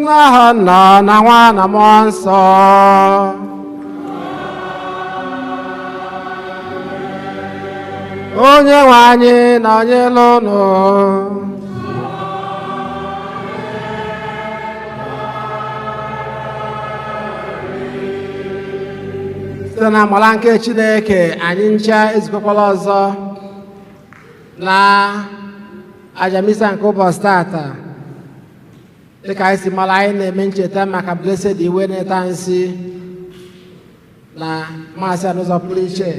N'aha Nna na Nwa na Mmụọ Nsọ. Onye nwe anyị nọnyere unu. Site na amara nke Chineke, anyị ncha ezukọkwala ọzọ na aja misa nke ụbọchị tata. Dịka anyị si mara, anyị na-eme ncheta maka Blessed Iwene Tansi na maasị a n'ụzọ pụrụ iche.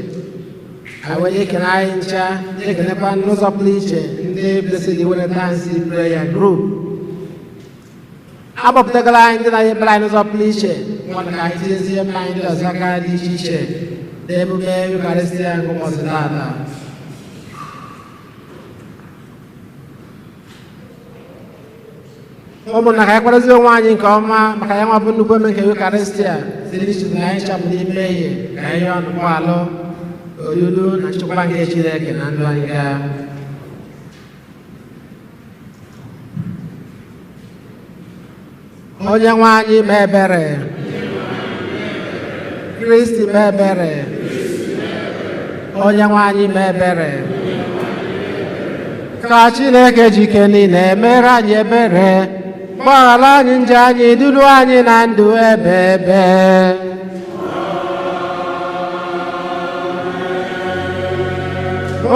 Anyị wee na-ekene anyị ncha, na-ekenekwa n'ụzọ pụrụ iche ndị Blessed Iwene Tansi Prayer Group. Agbapụtagara anyị ndị na-ebere anyị n'ụzọ pụrụ iche nwana ka anyị tinyezie mma anyị ndị ọzọ aka dị iche iche n'emume Eucharistia nke ụbọchị tata. Ụmụnna, ka anyị kwadozie onwe anyị nke ọma maka ya nwa bụ nnukwu eme nke Eucharistia, site n'iche na anyị chapụ n'ime mmehie, ka anyị yọọ mgbalụ odudu na nchekwa nke Chineke na ndụ anyị gaa. Onye nwe anyị mee ebere. Kristi mee ebere. Onye nwe anyị mee ebere. Ka Chineke jike niile mere anyị ebere, gbaghara anyị njọ anyị, duru anyị na ndụ ebe ebe.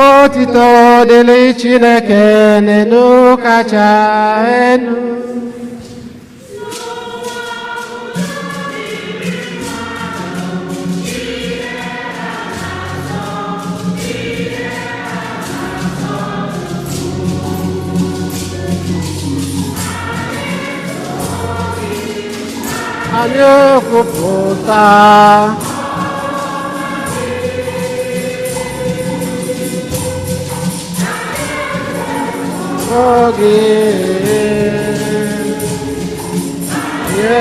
Otito dịrị Chineke n'enu kacha enu. Anyị ekwupụta oge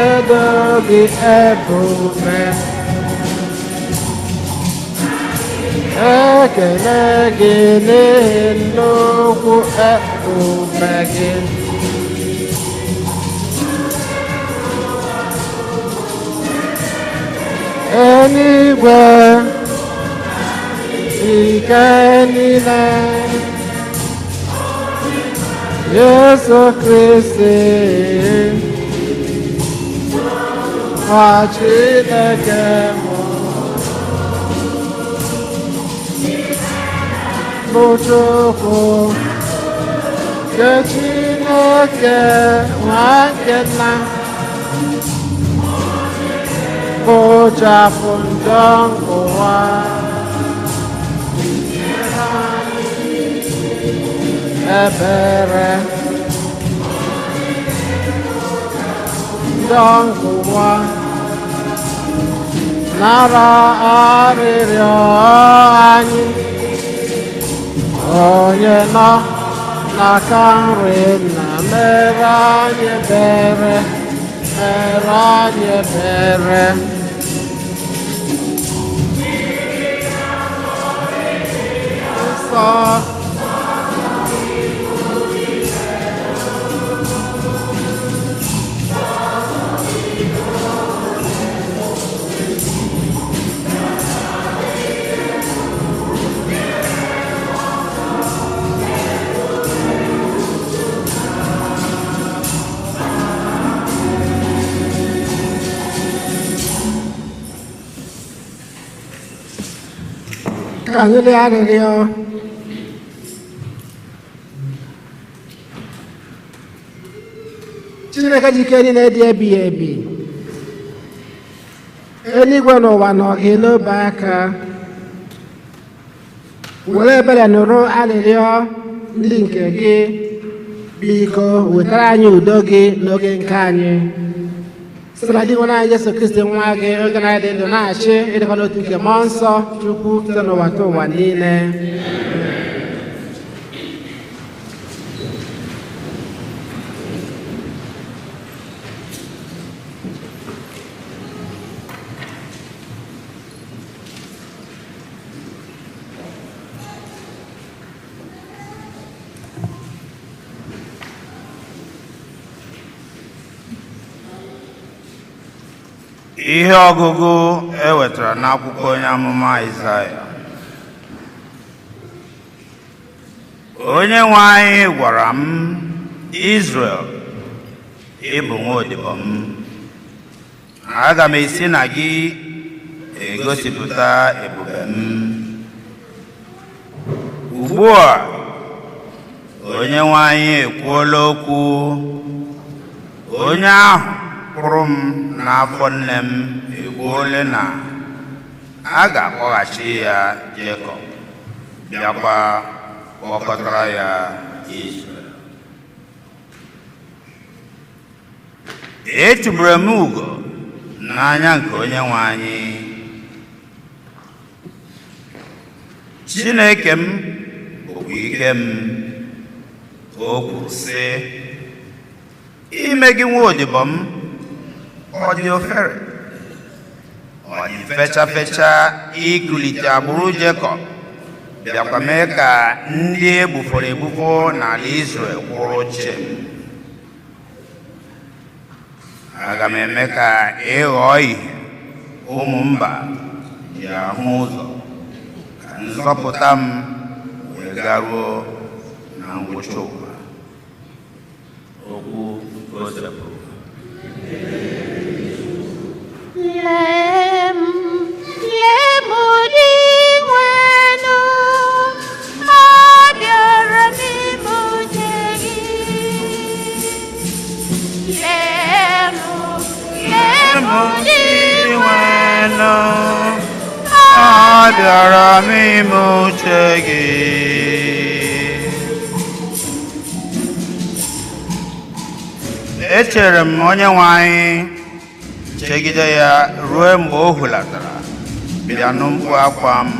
edo gị ebube, ekele gị n'ihi nnukwu ebube gị. Eluigwe ike niile, Yesu Kristi, nwa Chineke mụ, bụ Chukwu nke Chineke nwa nke nna, kpochapụ njọ nke ụwa. Ebere njọ nke ụwa, nara arịrịọ anyị. Onye nọ n'aka nri nna, mere anyị ebere, mere anyị ebere. Nsọ. Ka anyị rịọ arịrịọ. Chineke jike niile dị ebighị ebi, eluigwe n'ụwa nọ gị n'obe aka, were ebere nụrụ arịrịọ ndị nke gị. Biko wetara anyị udo gị n'oge nke anyị, site na di nwere anyị Jesu Kristi nwa gị, oge na dị ndụ na-achị ịdịkọ n'otu nke Mmụọ Nsọ Chukwu, site n'ụwa ta ụwa niile. Ihe ọgụgụ e wetara n'akwụkwọ onye amụma Aịzaya. Onye nwe anyị gwara m, Izrel, ị bụ nwa odibo m. Aga m esi na gị egosipụta ebube m. Ugbu a, onye nwe anyị ekwuola okwu. Onye ahụ kpụrụ m n'afọ nne m ekwuola na a ga-akpọghachi ya Jekọb, bịakwa kpọkọtara ya Izrel. Etubere m ugo n'anya nke onye nwe anyị. Chineke m bụkwa ike m. O kwuru sị, ime gị nwa odibo m ọ dị ofere, ọ dị fecha fecha ikulite agbụrụ Jekọb, bịakwa mee ka ndị egbufọrọ egbufọ n'ala Izrel kwụrụ chịm. Aga m eme ka ị ghọọ ìhè ụmụ mba ji ahụ ụzọ, ka nzọpụta m wee garuo na ngwụcha ụwa. Okwu Osebụrụwa. Lee m, lee m Dinwenụ, abịara m ime uche gị. Lee m, lee m Dinwenụ, Abịara m ime uche gị. Echere m onye nwe anyị, chegide ya ruo mgbe o hulatara bịa nụ mkpu akwa m.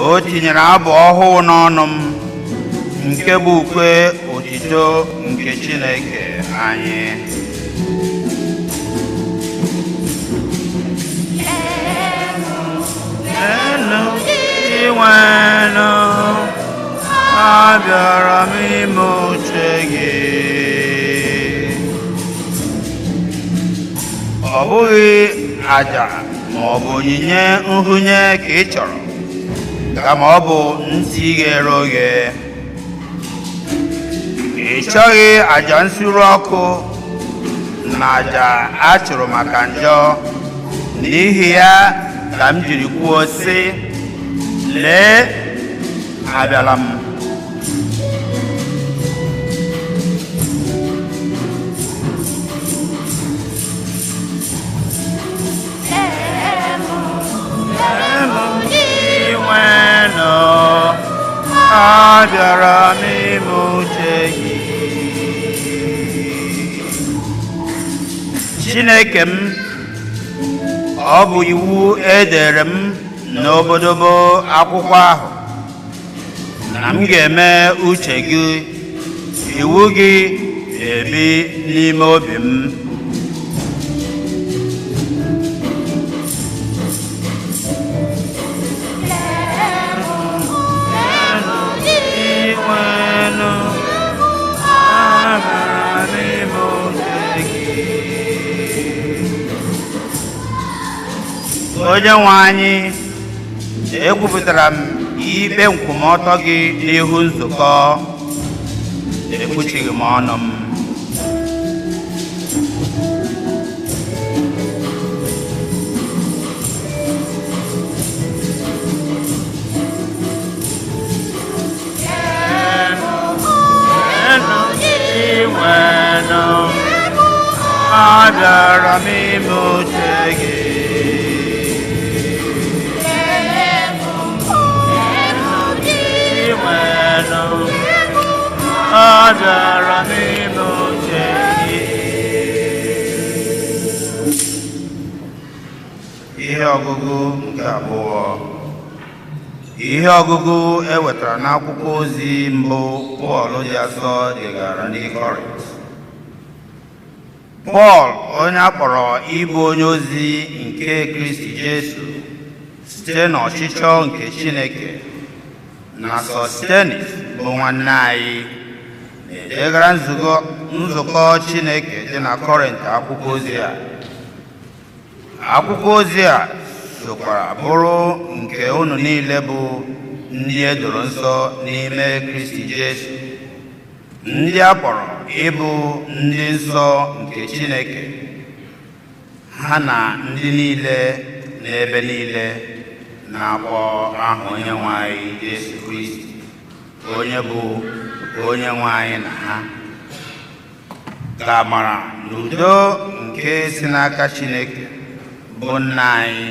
O tinyere abụ ọhụụ n'ọnụ m, nke bụ ukwe otito nke Chineke anyị. Enu Dinwenụ, abịara m ime uche gị. Ọ bụghị àjà ma ọ bụ onyinye nhụnye ka ị chọrọ, kama ọ bụ ntị ghere oghe. Ị chọghị àjà nsure ọkụ na àjà a chụrụ maka njọ. N'ihi ya ka m jiri kwuo sị, lee, abịala m. Dinwenụ, abịara m ime uche gị. Chineke m, ọ bụ iwu edere m n'obodobo akwụkwọ ahụ na m ga-eme uche gị. Iwu gị ebi n'ime obi m. Dinwenụ, abịara m ime uche gị. Onye nwe anyị, ekwupụtara m ikpe nkwụmọtọ gị n'ihu nzukọ, ekpuchighị m ọnụ m. Dinwenụ, abịara m ime uche gị. Dinwenụ, abịara m ime uche gị. Ihe ọgụgụ nke abụọ. Ihe ọgụgụ e wetara n'akwụkwọ ozi mbụ Pọl dị asọ degara ndị Kọrint. Pọl, onye a kpọrọ ịbụ onye ozi nke Kristi Jesu site n'ọchịchọ nke Chineke, na Sostenis bụ nwanne anyị, na-edegara nzukọ Chineke dị na Kọrint akwụkwọ ozi a. Akwụkwọ ozi a sokwara bụrụ nke unu niile bụ ndị e doro nsọ n'ime Kristi Jesu, ndị a kpọrọ ịbụ ndị nsọ nke Chineke, ha na ndị niile n'ebe niile na-akpọ aha Onyenwe anyị Jesu Kristi, onye bụ Onyenwe anyị na ha. Ka amara na udo nke si n'aka Chineke bụ Nna anyị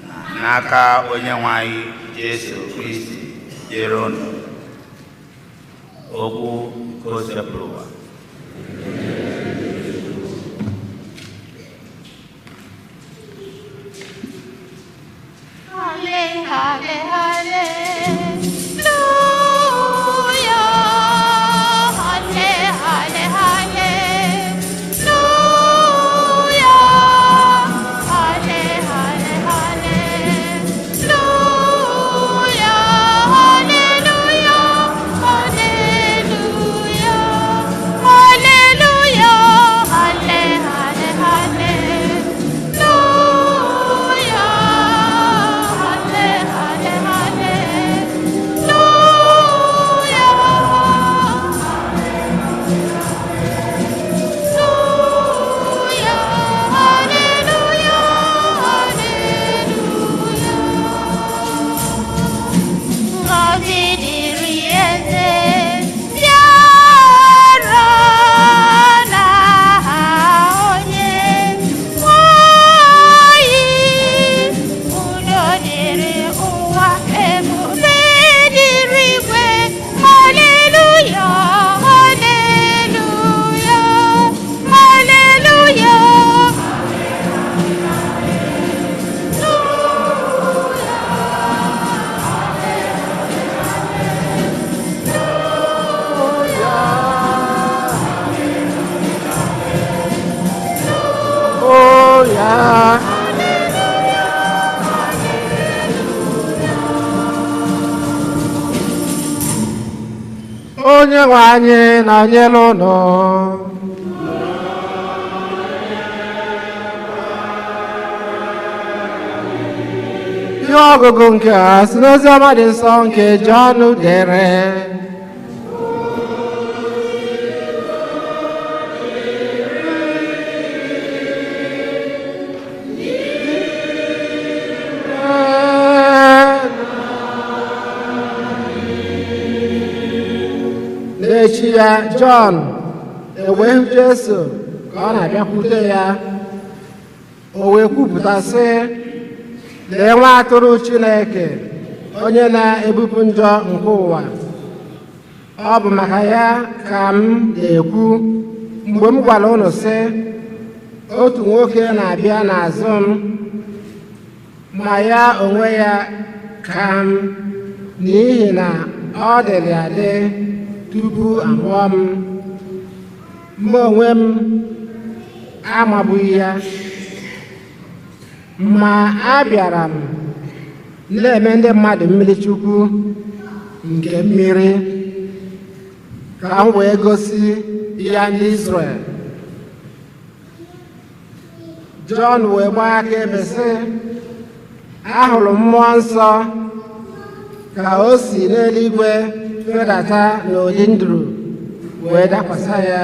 na n'aka Onyenwe anyị Jesu Kristi dịrị unu. Okwu nke Osebụrụwa. Halle, halle, halleluja. Halle, halle, halleluja. Halle, halle, halleluja. Halleluja, halleluja. Halleluja, halle, halle, halleluja. Halle, halle, halleluja. Halleluja, halleluja, halleluja. Ngọzi dịrị eze bịara n'aha onye nwe anyị. Udo dịrị ụwa, ebube dịrị igwe. Haleluya, haleluya, haleluya. Oh, ya. Onye nwe anyị nọnyere unu. Ihe ọgụgụ nke a si n'ozi ọma dị nsọ nke Jọn dere. N'echi ya, Jọn ewee hụ Jesu ka ọ na-abịakwute ya. O wee kwupụta sị, "Lee nwa atụrụ Chineke, onye na-ebupụ njọ nke ụwa. Ọ bụ maka ya ka m na-ekwu mgbe m gwara unu sị, otu nwoke na-abịa n'azụ m, ma ya onwe ya ka m, n'ihi na ọ dịrị adị tupu amụọ m. Mụ onwe m amabụghị ya, ma abịara m na-eme ndị mmadụ mmiri chukwu nke mmiri, ka m wee gosi ya ndị Izrel." Jọn wee gbaa akaebe sị, "Ahụrụ m mmụọ nsọ ka o si n'eluigwe fedata n'ụdị nduru wee dakwasị ya.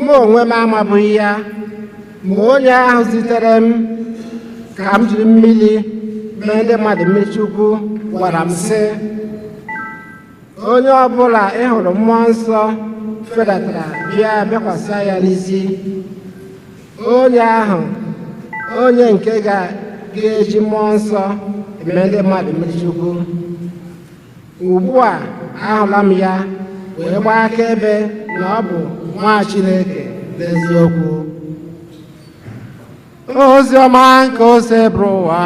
Mụ onwe m amabụghị ya, ma onye ahụ zitere m ka m jiri mmiri mee ndị mmadụ mmiri chukwu gwara m sị, onye ọbụla ị hụrụ mmụọ nsọ fedatara bịa bịakwasị ya n'isi, onye ahụ onye nke ga-eji mmụọ nsọ eme ndị mmadụ mmiri chukwu. Ugbu a ahụla m ya wee gbaa akaebe na ọ bụ nwa Chineke n'eziokwu." Ozi ọma nke Osebụrụwa.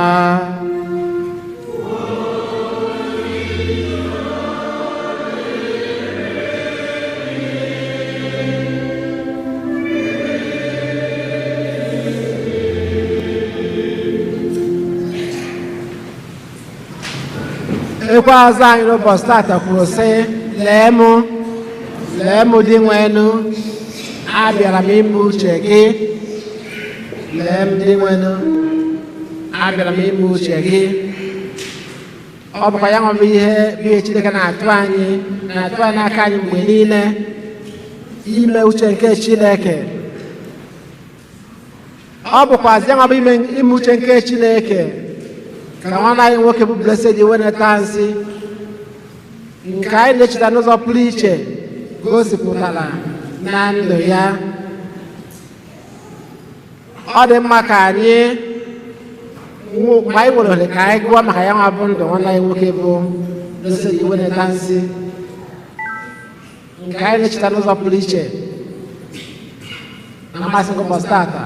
Ekwe azụ anyị n'ụbọchị tata kwuru sị, "Lee mụ, lee mụ, Dinwenụ, abịara m ime uche gị." Lee m, Dinwenụ, abịara m ime uche gị. Ọ bụkwa ya nwa bụ ihe bụ ihe Chineke na-atụ anyị n'aka anyị mgbe niile, ime uche nke Chineke. Ọ bụkwazi ya nwa bụ ime uche nke Chineke ka nwanne anyị nwoke bụ Blessed Iwene Tansi, nke anyị na-echeta n'ụzọ pụrụ iche, gosipụtara na ndụ ya. Ọ dị mma ka anyị mgbe anyị nwere ohere ka anyị gụọ maka ya nwa bụ ndụ nwanne anyị nwoke bụ Blessed Iwene Tansi, nke anyị na-echeta n'ụzọ pụrụ iche na mmasị nke ụbọchị tata.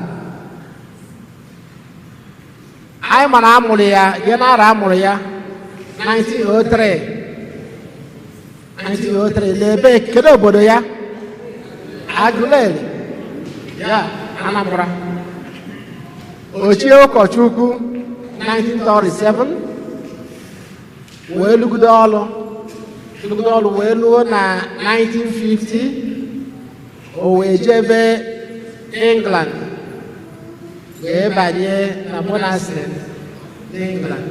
Anyị ma na amụrụ ya gị na arọ amụrụ ya 1903, 1903, n'ebe kedu obodo ya? Aguleri ya, Anambra. Ochie ụkọchukwu 1937, wee lụgide ọlụ, lụgide ọlụ, wee luo na 1950, o wee jebe England, wee banye na monastery n'England,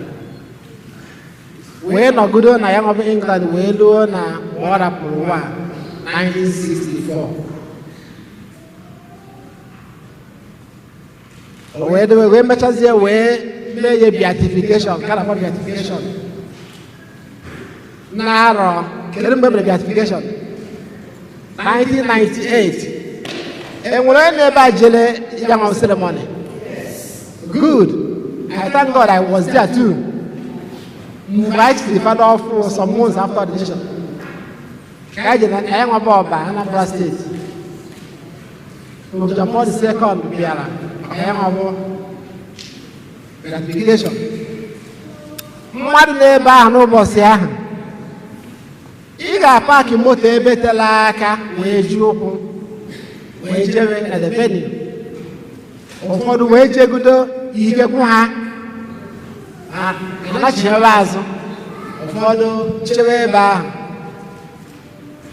wee nọgido na ya nwabụ England wee luo na mgbe ọ rapụrụ ụwa 1964. O wee dobe, wee mechazie, wee mee ya beatification, nke a na-akpọ beatification n'arọ kedu mgbe e mere beatification? 1998. Enwere onye na-ebe a jele ya nwa ceremony? Good. I thank God I was there too mgbe anyị chiri fada ọfụ. Some months after ordination ka anyị jere na ya nwa bụ Ọba, Anambra Steeti. Pope John Paul II bịara maka ya nwa bụ beatification. Mmadụ n'ebe ahụ n'ụbọchị ahụ, ị ga-apaki moto ebe tela aka wee ji ụkwụ wee jebe na the venue. Ụfọdụ wee jegodo ikekwu ha anachiebe azụ, ụfọdụ chebe ebe ahụ,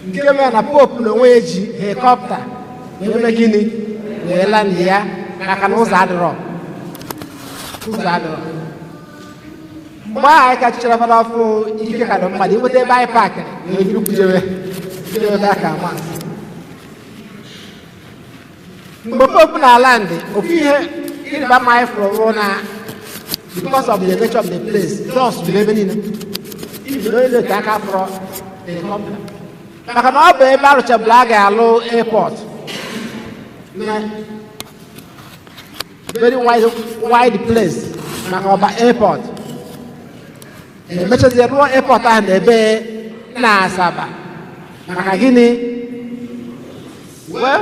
nke mere na pope na onwe ya ji helicopter wee mee gịnị? Wee land ya, maka na ụzọ adịrọ, ụzọ adịrọ. Mgbe ahụ anyị ka chichara fada ọfụ, ike ka dị mmadụ inweta ebe anyị pakịrị wee jiri ụkwụ jebe jebe aka ama. Mgbe pope na land, ofu ihe ịrịba ama anyị fụrụ bụ na because of the nature of the place, dust juru ebe niile. Ibido onye na-ete aka fụrọ helicopter, maka na ọ bụ ebe arụchabụla a ga-alụ airport na very wide, wide place maka Ọba airport. Emechazie rụọ airport ahụ na ebe na Asaba. Maka gịnị? Well,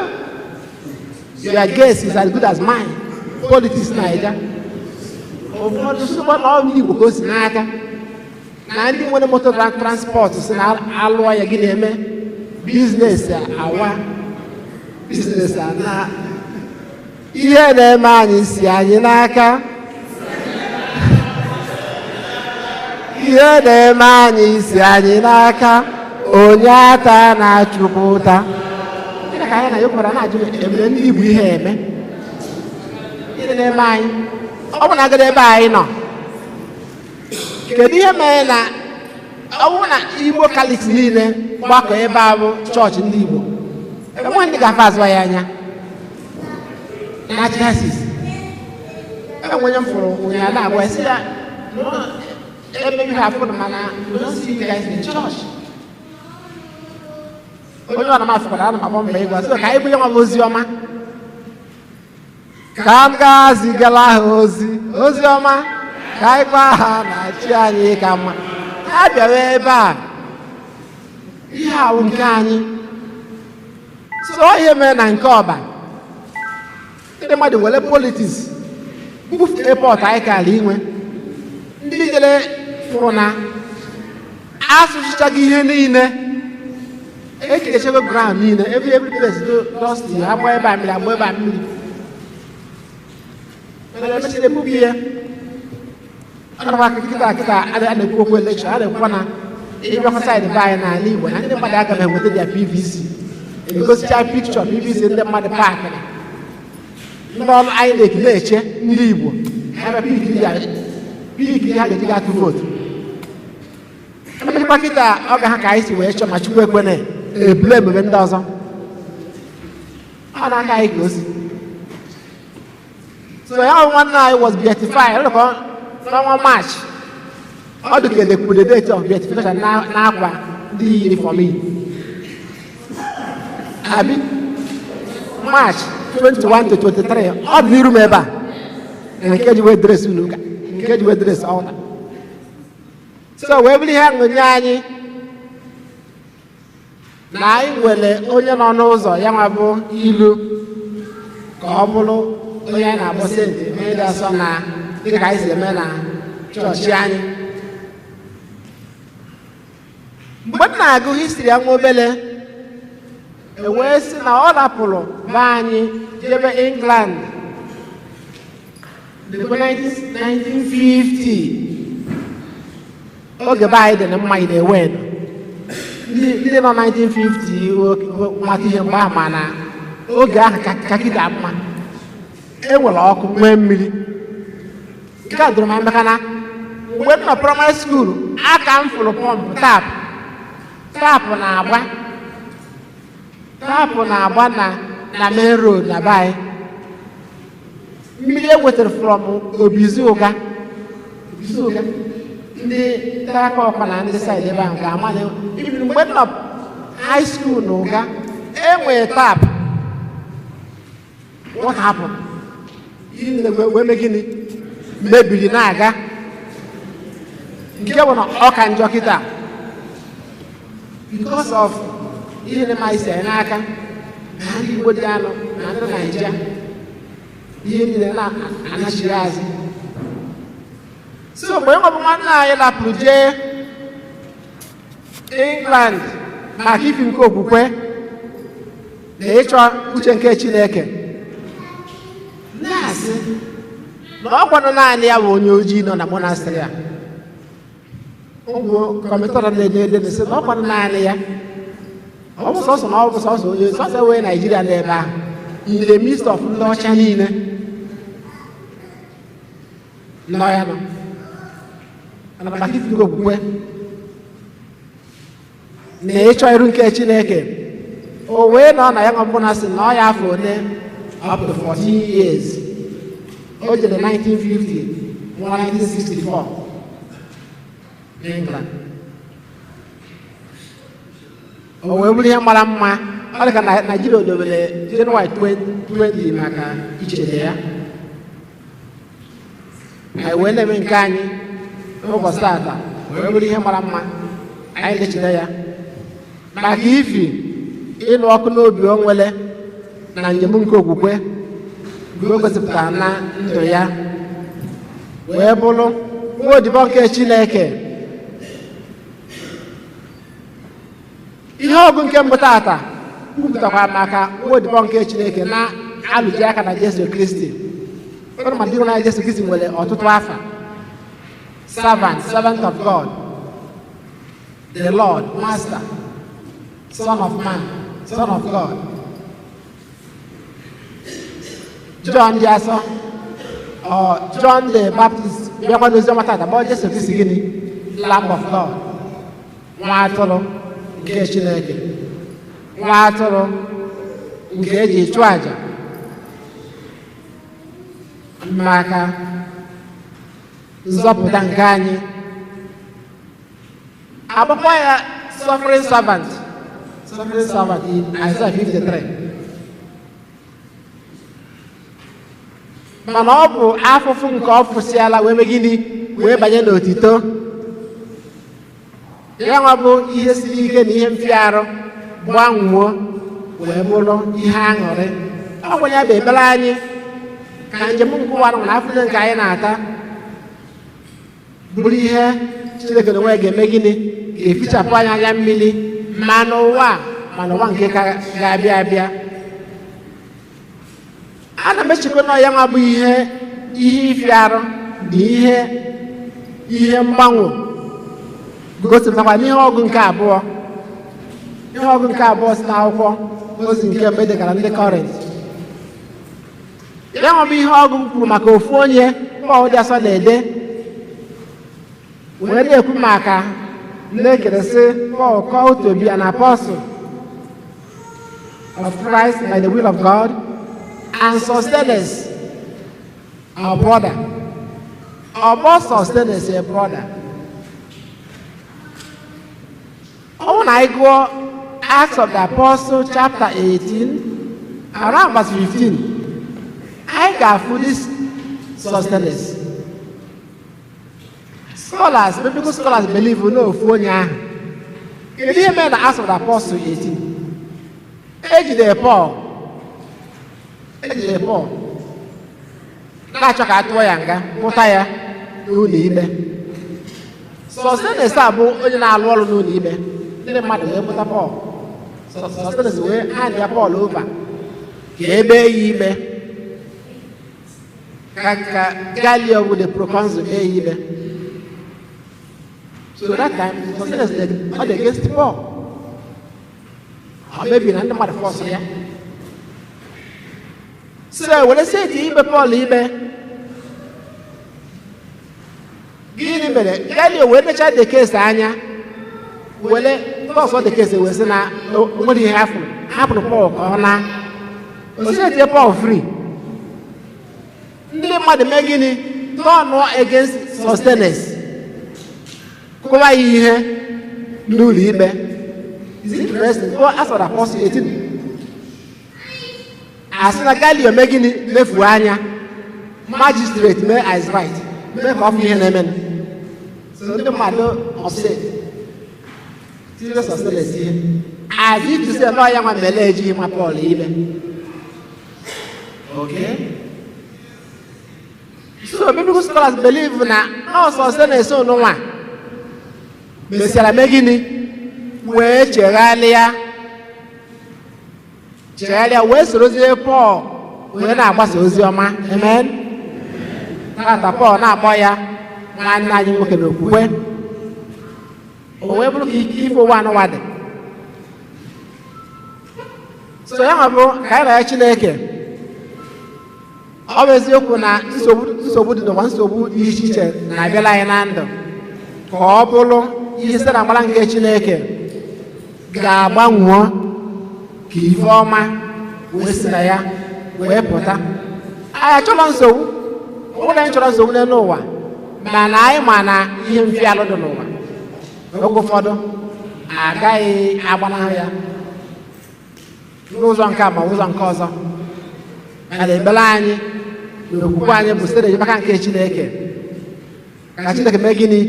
your guess is as good as mine. Politics Naija. Ụfọdụ sịkwa na ọ ndị Igbo ka o si n'aka, na ndị nwere moto transport si na alụọ ya, gịnị eme? Business awa, business ana. Ihe na-eme anyị si anyị n'aka, ihe na-eme anyị si anyị n'aka. Onye ata na-achụkwu ụta. Gịnị ka anyị na-ekwara na-ajụ emere ndị Igbo ihe eme? Ihe na-eme anyị, ọ bụ na agadi ebe anyị nọ, kedu ihe mere na ọ bụrụ na Igbo Catholics niile gbakọ ebe a bụ chọọchị ndị Igbo, enweghị ndị ga-afa azụ ya anya na archdiocese? Enwe onye m fụrụ ụnyaahụ na-agwa sị ya ebe ihe afụ mana we don't see you guys in church. Onye ọ na m afụkwara, ana m agba mbọ ịgwa sị ka anyị bunye nwa m ozi ọma, ka m gaa zigara ha ozi, ozi ọma, ka anyị gwa ha na chi anyị ka mma. Ha bịara ebe a, ihe awụ nke anyị. So ihe mere na nke Ọba, ndị mmadụ were politics bufu airport anyị kara inwe. Ndị jere fụrụ na asụsụchaghị ihe niile, ekechego ground niile, every place do dusty, agba ebe a mmiri, agba ebe a mmiri, mana emechara ebubu ya. Ọnọdụ aka kịta kịta a na-ekwu okwu election, a na-ekwukwa na ịbịakwa side be anyị n'ala Igbo na ndị mmadụ agaghị enweta their PVC. Egosicha picture PVC ndị mmadụ pakịrị. Ndị ọrụ INEC na-eche ndị Igbo ebe pick ha ga-eji ga-atụ vootu. Emechakwa kịta, ọ ga ha ka anyị si wee chọọ, ma Chukwu ekwene ebule emebe ndị ọzọ. Ọ na-aka anyị ka o si. So ya bụ nwanne anyị was beatified ọ dịka n'ọnwa March. Ọ dị ka edekwude date of beatification n'akwa ndị uniform yi abi, March 21 to 23. Ọ dị n'iru m ebe a, nke ji wee dress unu ụka, nke ji wee dress altar. So wee bụrụ ihe aṅụnye anyị na anyị nwere onye nọ n'ụzọ ya nwa bụ ilu ka ọ bụrụ onye anyị na-akpọ saint, onye dị asọ, na dịka anyị si eme na chọọchị anyị. Mgbe m na-agụ history ya nwa obele, e wee sị na ọ rapụrụ be anyị jebe England dịkwa 1950, oge be anyị dị na mma. Ị na-ewe ndị nọ 1950 mata ihe mgbe ahụ, mana oge ahụ ka kịta mma. E nwere ọkụ, nwee mmiri. Nke a doro m anya maka na mgbe m nọ primary school, aka m fụrụ pump, tap, tap na-agba, tap na-agba na main road na be anyị. Mmiri e wetara from Obizi Ụga, Obizi Ụga, ndị aka ọkwa na ndị side ebe ahụ ga-ama na even mgbe m nọ high school na Ụga, enwere tap. What happened? Ihe wee mee gịnị mebiri na-aga, nke bụ na ọ ka njọ kịta because of ihe na-eme anyị si anyị n'aka na ndị Igbo dị anụ na ndị Naịjirịa, ihe niile na-anachighị azụ. So mgbe nwa bụ nwanne anyị lapụrụ jee England maka ifi nke okwukwe na ịchọ uche nke Chineke, na-asị na ọ kwanụ naanị ya bụ onye ojii nọ na monastery a. Ụmụ commentator na-ede ede na-sị na ọ kwanụ naanị ya, ọ bụ sọsọ na ọ bụ sọsọ onye sọsọ wee Naijiria n'ebe ahụ in the midst of ndị ọcha niile nọ ya nọ. Mana maka ifi nke okwukwe na ịchọ iru nke Chineke, o wee nọ na ya nwa mbụ na sị na ọ ya afọ one, up to 14 years. O jere 1950, nwụọ 1964 n'England. O wee bụrụ ihe mara mma. Ọ dị ka na Naijiria dobere Jenụwarị 20 maka icheta ya. Anyị wee na-eme nke anyị n'ụbọchị tata, wee bụrụ ihe mara mma anyị na-echeta ya maka ifi ịnụ ọkụ n'obi o nwere na njem nke okwukwe nke o gosipụtara na ndụ ya, wee bụrụ nwa odibo nke Chineke. Ihe ọgụ nke mbụ tata kwupụtakwara maka nwa odibo nke Chineke na-alụji aka na Jesu Kristi. Ụnụ ma ndị na Jesu Kristi nwere ọtụtụ afa: servant, servant of God, the Lord, Master, Son of Man, Son of God. John dị asọ, ọ John the Baptist, bịakwa n'ozi ọma tata bụ Jesu Kristi gịnị? Lamb of God, nwa atụrụ nke Chineke, nwa atụrụ nke eji chụọ àjà maka nzọpụta nke anyị. Agbakwa ya suffering servant, suffering servant in Isaiah 53. Mana ọ bụ afụfụ nke ọ fụsịala wee mee gịnị? Wee banye n'otito. Ya nwa bụ ihe siri ike na ihe mfịarụ gbanwuo wee bụrụ ihe aṅụrị. Ọ bụ ya bụ ekpere anyị ka njem nke ụwa na afụfụ nke anyị na-ata bụrụ ihe Chineke na onwe ya ga-eme gịnị? Ga-efichapụ anyị anya mmiri, ma n'ụwa ma n'ụwa nke ka ga-abịa abịa. Ana m echekwa na ya nwa bụ ihe ifi arụ na ihe mgbanwe gosipụtakwa n'ihe ọgụ nke abụọ. Ihe ọgụ nke abụọ si n'akwụkwọ ozi nke mbụ edegara ndị Kọrint. Ya nwa bụ ihe ọgụ kwuru maka ofu onye Pọl dị asọ na-ede wee na-ekwu maka na-ekere sị, Paul, called to be an apostle of Christ by the will of God, and Sosthenes our brother. Ọ Sosthenes a brother. Ọ bụrụ na anyị gụọ Acts of the Apostle chapter 18 around verse 15, anyị ga-afụ this Sosthenes. Scholars, biblical scholars, believe na ofu onye ahụ. Kedu ihe mere na Acts of the Apostle 18 ejidere Paul? Ejidere Paul na-achọ ka a tụọ ya nga, pụta ya n'ụlọ ikpe. Sosthenes a bụ onye na-alụ ọrụ n'ụlọ ikpe. Ndị mmadụ wee pụta Paul. Sosthenes wee hand ya Paul over ka ebe ya ikpe, ka Gallio bụ the proconsul kpee ya ikpe. So that time Sosthenes ọ dị against Paul. Ọ mebiri na ndị mmadụ force ya, so were sị eti ikpe Pọl ikpe. Gịnị mere? Galio wee nechaa the case anya, were toss the case, wee sị na o nwere ihe hapụrụ hapụrụ Pọl ka ọ na o si etinye Pọl free. Ndị mmadụ mee gịnị? Turn against Sosthenes, kụwa ya ihe n'ụlọ ikpe. Is interesting. Go Acts of the Apostle 18. Asị na Galio mee gịnị? Lefuo anya. Magistrate mee eyes right, mee ka ọ fụ ihe na-eme. So ndị mmadụ upset, tinye Sosthenes ihe as if to say nọọ ya nwa mere ejighị ma Pọl ikpe. Okay, so biblical scholars believe na nọọsụ Sosthenes nwa mesịara mee gịnị? Wee chegharịa, chegharịa wee sorozie Pọl wee na-agbasa ozi ọma. Amen. Tata Pọl na-akpọ ya nwanne anyị nwoke n'okwukwe. O wee bụrụ ka ife ụwa anụwa dị. So ya nwa bụ ka anyị na Chineke. Ọ bụ eziokwu na nsogbu dị n'ụwa, nsogbu dị iche iche na-abịala anyị na ndụ, ka ọ bụrụ ihe site na amara nke Chineke ga-agbanwuo ka ife ọma wee si na ya wee pụta. Anyị achọrọ nsogbu, ọ bụrụ na anyị chọrọ nsogbu n'elu ụwa, mana anyị ma na ihe mfialụ dị n'ụwa, oge ụfọdụ agaghị agbanahụ ya n'ụzọ nke a ma ụzọ nke ọzọ. Mana ekpere anyị na okwukwe anyị bụ site n'enyemaka nke Chineke, ka Chineke mee gịnị?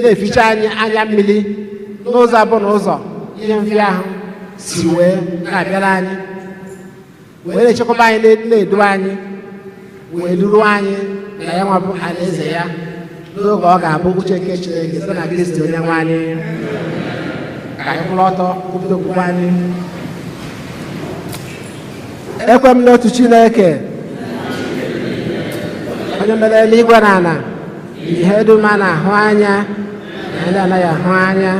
Na-eficha anyị anya mmiri n'ụzọ abụọ na ụzọ ihe mfịa ahụ si wee na-abịara anyị, wee na-echekwaba anyị, na-edu anyị, wee duru anyị na ya nwa bụ alaeze ya n'oge ọ ga-abụ uche nke Chineke, site na Kristi onye nwe anyị. Ka anyị kwụrụ ọtọ kwupụta okwukwe anyị. Ekwe m n'otu Chineke, onye mere eluigwe na ala, ihe dum a na-ahụ anya na ndị anaghị ahụ anya,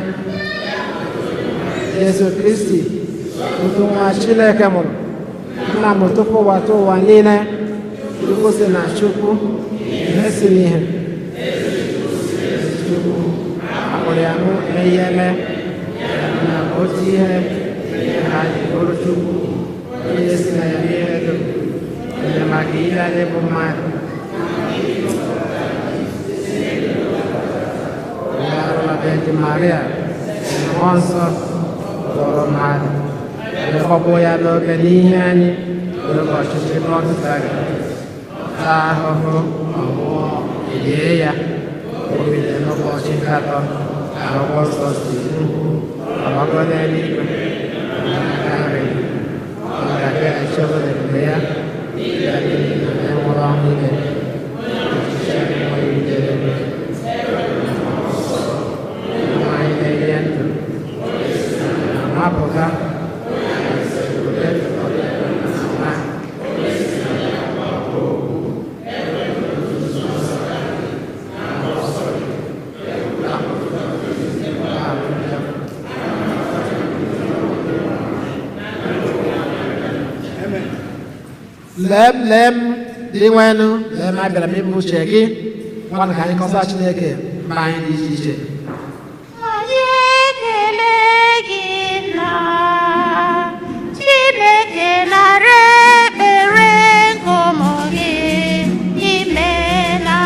Jesu Kristi, otu nwa Chineke mụrụ, nna m tupu ụwa tụ ụwa niile, Chukwu si na Chukwu, ihe si n'ihe Chukwu, akpụrụ ya hụ ihe eme na otu ihe ha ji bụrụ Chukwu, onye si na ya ihe dum, enyemaka ihe anyị bụ mmadụ Virgin Maria, Mmụọ Nsọ tọrọ mmadụ, kpọgbuo ya n'obe n'ihe anyị n'oge ọchịchị Pontius, taa ahụhụ, ọnwụọ, lie ya, o bilie n'ụbọchị nke atọ, akwụkwọ nsọ si kwu, ọgbago n'eluigwe, n'aka nri, ọ ga-abịaghachi ọzọ n'ebube ya, ya n'ihi na ndị nwụrụ anwụ niile, ọchịchị enweghị njedebe. Anyị na-enye ndụ mapụta na lee m, lee m. Dinwenụ, lee m abịara m ime uche gị. Ngwanụ ka anyị kọsa Chineke mba anyị dị iche iche. Anyị ekele gị nna, Chineke nara ekpere nke ụmụ gị, imeela.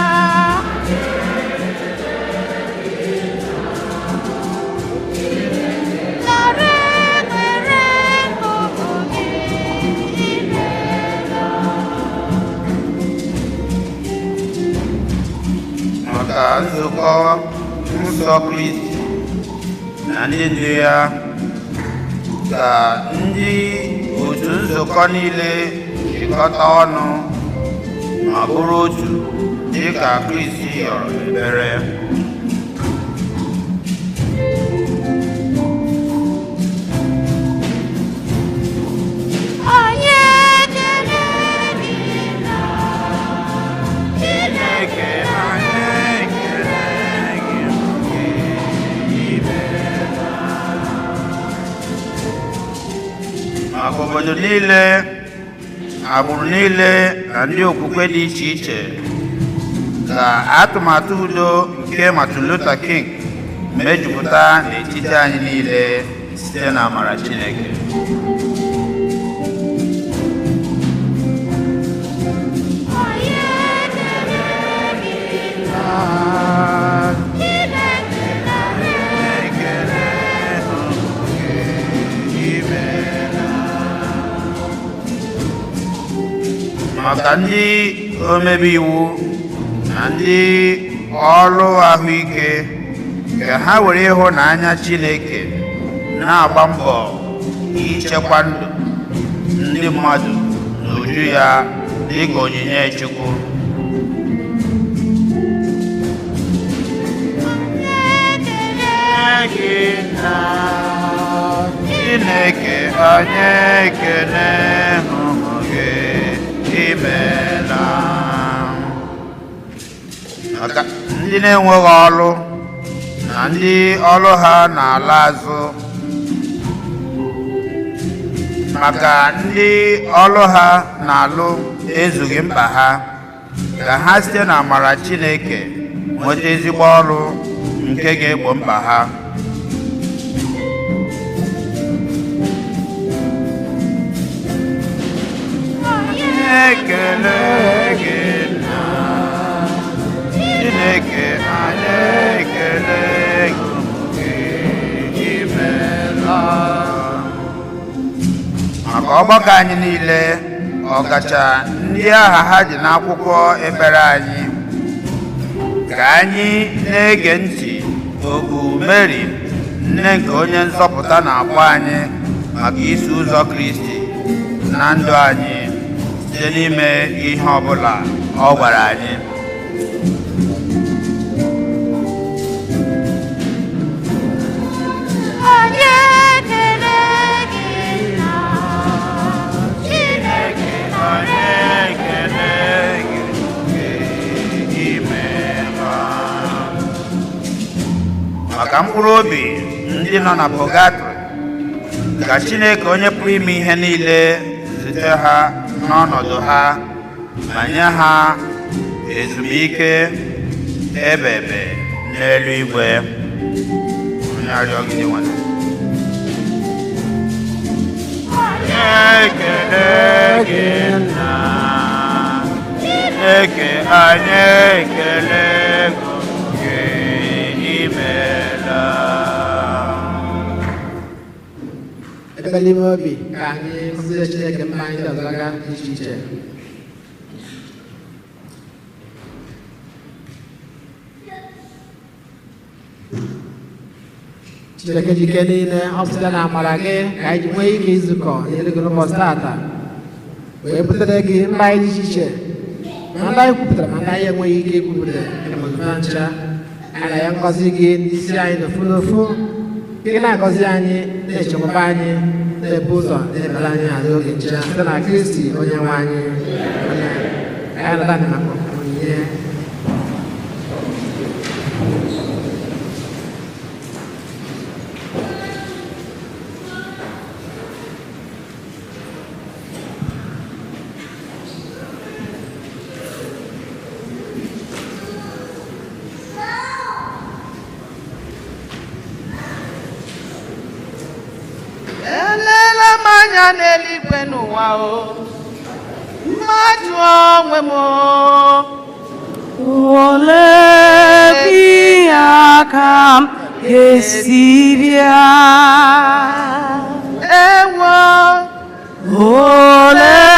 Nara ekpere nke ụmụ gị, imeela. Maka nzukọ nsọ Kristi na ndị ndu ya, ka ndị otu nzukọ niile jikọta ọnụ ma bụrụ otu dị ka Kristi yọrọ ekpere. Anyị ekele gị nna, Chineke anyị ekele gị maka imeela. Maka obodo niile, agbụrụ niile na ndị okwukwe dị iche iche, ka atụmatụ udo nke Martin Luther King mejupụta n'etiti anyị niile site na amara Chineke. Anyị ekele gị nna, Chineke nara Ekele imeela. Maka ndị omebe iwu na ndị ọrụ ahụike, ka ha were ịhụnanya Chineke na-agba mbọ ichekwa ndụ ndị mmadụ n'uju ya dịka onyinye Chukwu. Ekele gị na Chineke anyị ekele hụrụ gị, imeela. Maka ndị na-enweghị ọrụ na ndị ọrụ ha na-ala azụ, maka ndị ọrụ ha na-alụ ezughị mkpa ha, ka ha site n'amara Chineke nweta ezigbo ọrụ nke ga-egbo mkpa ha. Ekele gị nna, Chineke anyị ekele gị, imeela. Maka ọgbakọ anyị niile, ọkacha ndị aha ha dị n'akwụkwọ ekpere anyị, ka anyị na-ege ntị oku Meri nne nke onye nzọpụta na-akpọ anyị maka iso ụzọ Kristi na ndụ anyị site n'ime ihe ọbụla ọ gwara anyị. Anyị ekele gị nna, Chineke Anyị ekele gị, imeela. Maka mkpụrụ obi ndị nọ na pọgatrị, ka Chineke onye pụrụ ime ihe niile zute ha n'ọnọdụ ha ma nye ha ezumike ebebe n'elu igwe. Onye arịọ gị nwere. Ekele gị nna, Chineke anyị ekele gị, imeela. Ekpere n'ime obi ka anyị kụzie Chineke mma anyị ndị ọzọ aka dị iche iche. Chineke jike niile, ọ bụ site na amara gị ka anyị ji nwee ike izukọ nyere gị n'ụbọchị tata wee butere gị mba anyị dị iche iche, ma ndị anyị kwupụtara ma ndị anyị enweghị ike ikwupụta ịmụta ncha. Anyị na ya ngọzi gị n'isi anyị n'ofu n'ofu, gị na-agọzi anyị, na-echekwaba anyị, na-ebu ụzọ na-ebere anyị azụ oge ncha, site na Kristi onye nwe anyị. Amen. Anyị nata maka onyinye. eluigwe n'ụwa o, mmadụ onwe m o. Olee ebe aka m ga-esi bịa? Ewo. Olee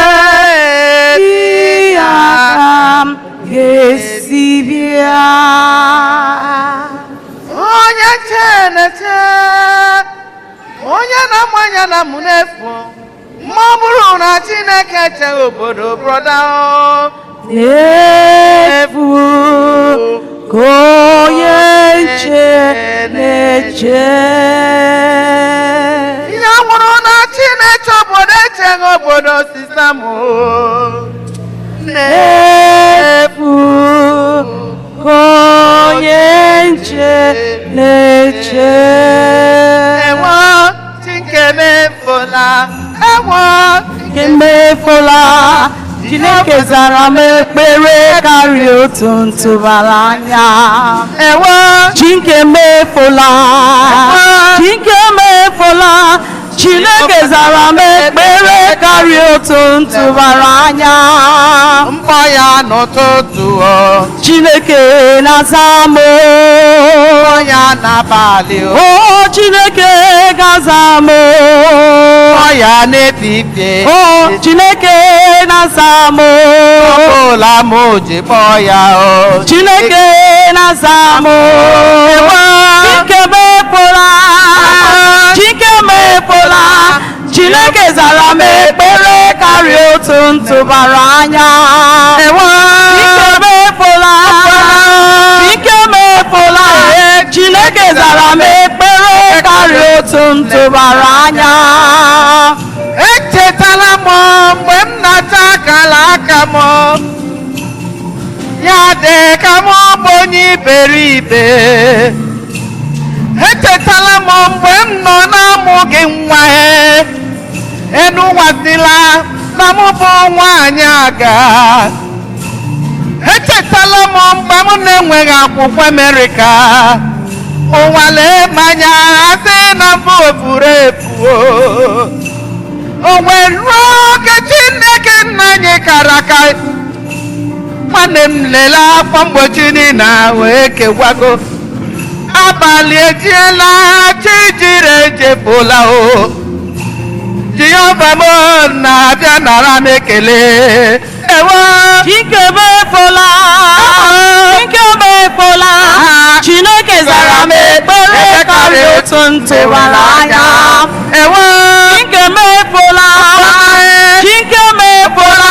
ebe aka m ga-esi bịa? Onye nche na-eche, onye na-amụ anya na mụ n'efu, ma ọ bụrụ na Chineke cheghị obodo, brother o. N'efu ka onye nche na-eche. Ihe nwụrụ na Chineke obodo echeghị obodo, sister m o. N'efu ka onye nche na-eche. Ewo, Chinke mefola, ewo. Nke mefula, Chineke zara m ekpere karịa otu ntụbara anya. Ewo. Chinke mefula, Chinke mefula, Chineke zara m ekpere karịa otu ntụbara anya. Mkpọ ya n'ụtụtụ o. Chineke na-aza m. Mkpọ ya n'abalị o. O Chineke ga-aza m. Mkpọ ya n'etiti. O Chineke na-aza m. Ọbụla m ji kpọọ ya o. Chineke na-aza m. Chike mepụla, Chike mepụla, Chineke zara m ekpere karịa otu ntụbara anya. Chike mepụla, Chike mepụla, Chineke zara m ekpere karịa otu ntụbara anya. Echetala m mgbe m na-acha akara aka m, ya dị ka m bụ onye iberibe. Echetala m mgbe m nọ na-amụghị nwa, enu wasịla na m bụ nwaanyị aga. Echetala m mgbe m na-enweghị akwụkwọ Amerịka, ụwa lee m anya asị na mbụ efuru efu. O wee ruo oge Chineke nna anyị kara aka, nwanne m, lelee afọ mgbochi niile wee kewago. Abalị ejiela, chi jiri ejefula o. Jehova m na-abịa, nara m ekele, ewo. Chike mefula, Chike mefula, Chineke zara m ekpere karịa otu ntụbara anya. Ewo. Chike mefula, Chike mefula,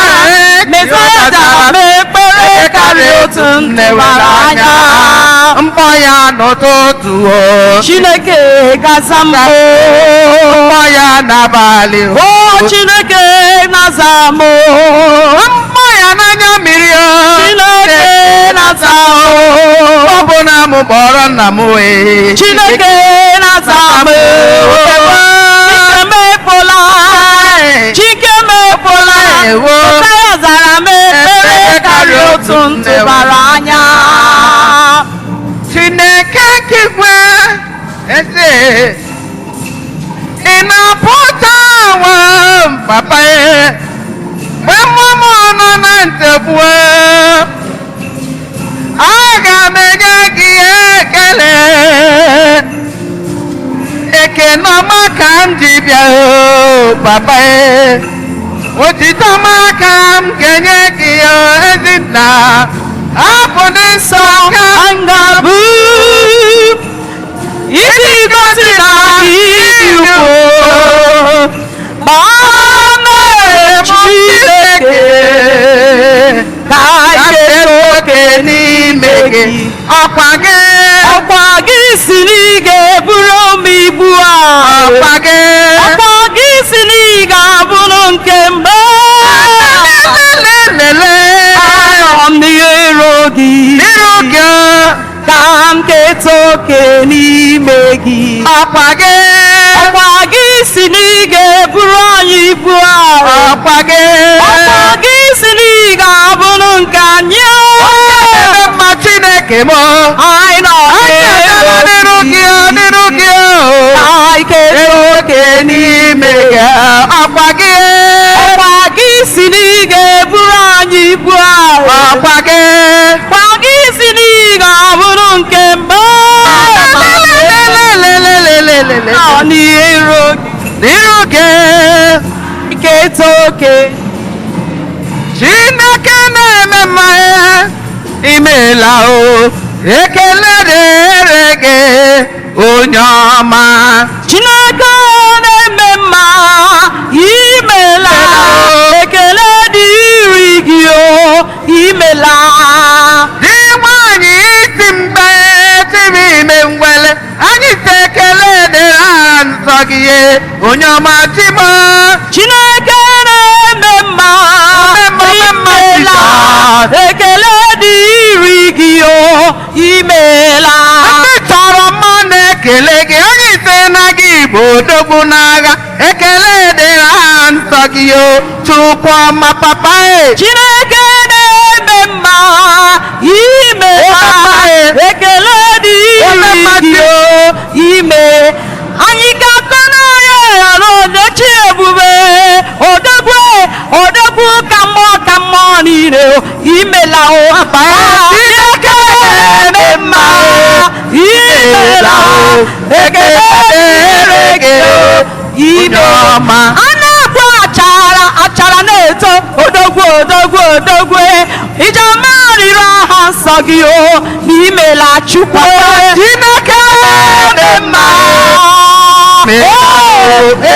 Mesaya zara m ekpere karịa otu ntụbara anya. Mkpọ ya n'ụtụtụ o. Chineke gaza m. Mkpọ ya n'abalị o. O Chineke na-aza m. Mkpọ ya n'anya mmiri o. Chineke na-aza m. Ọ bụ na m kpọrọ nna m wee. Chineke na-aza m. Chike mefula, Chike mefula, Ewo. Mesaya zara m ekpere karịa otu ntụbara anya. Chineke kigwe eze, ị na-apụta nwa papa mgbe mmụọ m nọ na nchegbu, aga m enye gị ekele. Ekene ọma ka m ji bịa o papa, otito ọma ka m ga-enye gị o ezinna, abụ dị nsọ ka Ngabụ iji gosi na ịdị ukwuu ma Chineke ka anyị oke n'ime gị, ọkwa gị. Ọkwa gị si na ị ga-eburu m ibu a. Ọkwa gị. Ọkwa gị si na ị ga-abụrụ nke mgbe. Lelelele. Anọ m n'iru gị. N'iru gị. Ka m keta oke n'ime gị. Ọkwa gị. Ọkwa gị si na ị ga-eburu anyị ibu a. Ọkwa gị. Ọkwa gị si na ị ga-abụrụ nke anyị. Ebe mma Chineke m. Anyị nọ Anyị abịala n'iru gị, n'iru gị. Ka anyị keta oke n'ime gị, ọkwa gị. N'iru N'iru gị. Iketa oke. Chineke na-eme mmanya, imeela o, ekele dịrị gị, onye ọma. Chineke na-eme mma, imela, ekele dịrị gị o, imela. Di nwanyị isi mgbe tiri ime ngwele, anyị sị ekele dịrị aha nsọ gị, onye ọma Chimo. Chineke na-eme mma, imela, ekele dịrị gị o, imela. Ndị chọrọ mma na-ekele gị, anyị sị na gị bụ odogwu n'agha, ekele dịrị aha nsọ gị o, Chukwu ọma papa e. Chineke na-eme mma, imela, ekele dịrị gị o, ime. Anyị ga-akọ n'onye ghara odechi ebube, odogwu, odogwu ka mmụọ ka mmụọ niile o, imela o. Chineke na-eme mma, imela, ekele dịrị gị o, ime. A na-akpọ achara, achara na-eto, odogwu, odogwu, odogwu, ijeọma riri aha nsọ gị o, n'imela Chukwu. Chineke na-eme mma,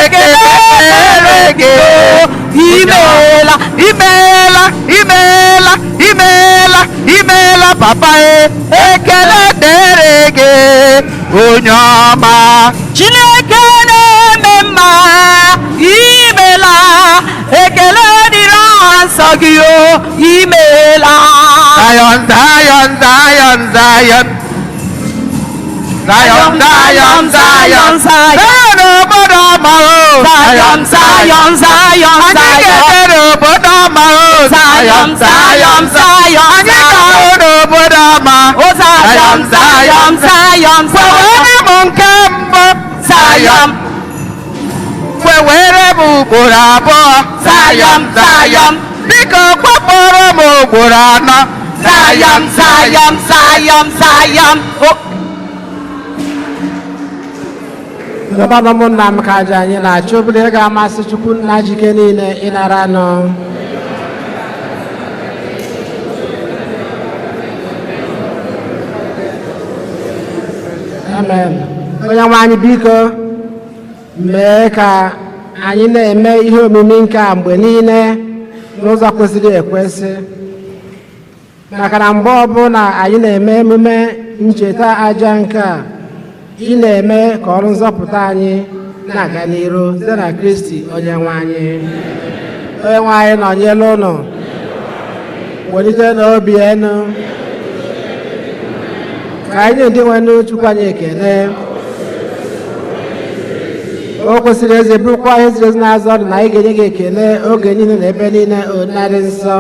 ekele dịrị gị o, imela. Imeela, imeela, imeela, imeela papa e, ekele dịrị gị, onye ọma. Chineke na-eme mma, imela, ekele dịrị aha nsọ gị o, imela. Zion, Zion, Zion, Zion. Zion, Zion, Zion, Zion obodo ọma o. Zion, Zion, Zion, Anyị ga-eje n'obodo ọma o. Zion, Zion, Zion, Anyị ga-ahụ n'obodo ọma. O Zion, Zion, Zion, Kwewere m nke mbụ. Zion. Kwewere m ugboro abụọ. Zion, Zion. Biko kwapụrụ m ugboro anọ. Zion, Zion, Zion, Zion. Oh. Ndọbanụ ụmụnna m ka aja anyị na-achọ obere ihe ga-amasị Chukwu nna jike niile ịnara anụ. Amen. Onye nwe anyị, biko mee ka anyị na-eme ihe omimi nke a mgbe niile n'ụzọ kwesịrị ekwesị, maka na mgbe ọbụla anyị na-eme emume ncheta aja nke a, ị na-eme ka ọrụ nzọpụta anyị na-aga n'iru site na Kristi onye nwe anyị. Onye nwe anyị nọnyere ụnụ. Welite n'obi enu ka anyị ndị nwe Chukwu anyị ekele. O kwesịrị eze, bụrụkwa ihe ziri ezi na-azọ ọdụ na anyị ga-enye gị ekele oge niile na ebe niile, onarị nsọ